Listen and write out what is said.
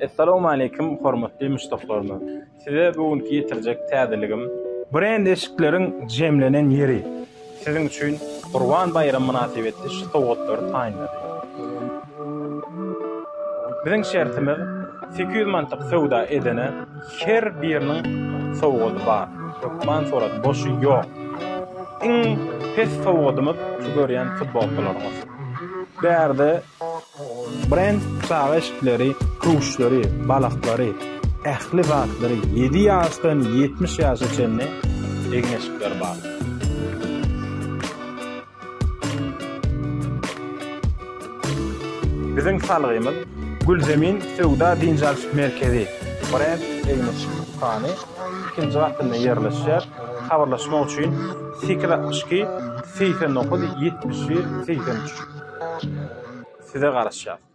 Essalawmaleýkim hormatly muşdaklarymyz. Size bu günki ýetirjek täzeligim. Brend eşikleriň jemlenen ýeri. Siziň üçin Gurban baýramy mynasybetli şu sowgatlary taýynlady. Biziň şertimiz 800 manatlyk söwda edene her biriniň sowgady bar. Hökman surat boşy ýok. Iň pes sowgadymyz şu görýän futbolkalaryňyz. Bärde Brend çaga eşikleri, köwüşleri, balaklary, ähli zatlary ýedi ýaşdan 70 ýaşa çenli egin-eşikler bar. Biziň salgymyz Gülzemin söwda dynç alyş merkezi Brend egin-eşik dükany ikinji gatynda ýerleşýär. Habarlaşmak üçin 862 89 71 83. Size garaşýas.